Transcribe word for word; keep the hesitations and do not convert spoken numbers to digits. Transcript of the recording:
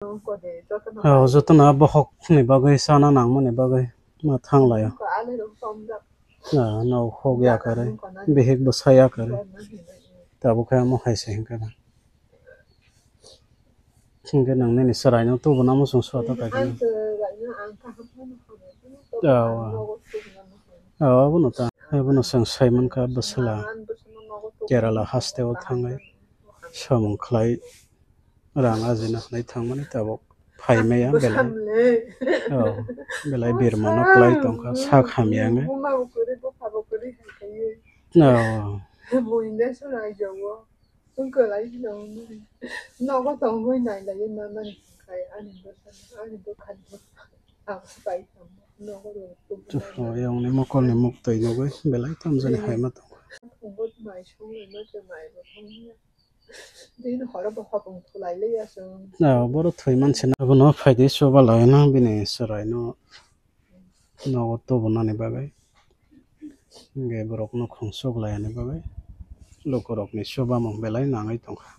Oh, jotono bokhok ni bagwi, chana nangmani bagwi ma thang laio. Ah, no hok ya kare, bihik bwsa ya kare. Tabuk khe omo hai se hinkhe na. Hinkhe nang nini chwraino tubuna muchung sua ta kaitor. Oh, oh, abono ta, abono chwng sai mankha bwsla Kerala hasteo thangwi samung khlai. Rang ajina hwnwi thangmani tabuk phaimaya belai. Oh, belai birmano kwlai tongkha, sak hamya wngwi. Oh. Nogo tongwi nailaiwi mamani hwnkhai ani bwsano, ani bwkhani bwsano ang pai tongma. Nogo rw tubuna. Tufru yang ni mokol ni muktwi nugwi belai tamjani hai ma tongo. Phungo mai songwi ma se mai bo thangya. Din horo bo hopong khulai le ya song. Na boro thwi man se na. Abono phaidi chuba lai na bini chwrai no. Nogo tubunani bagwi, hingke borokno khungsuk laiyani bagwi, lukurokni chubamung belai nangwi tongkha.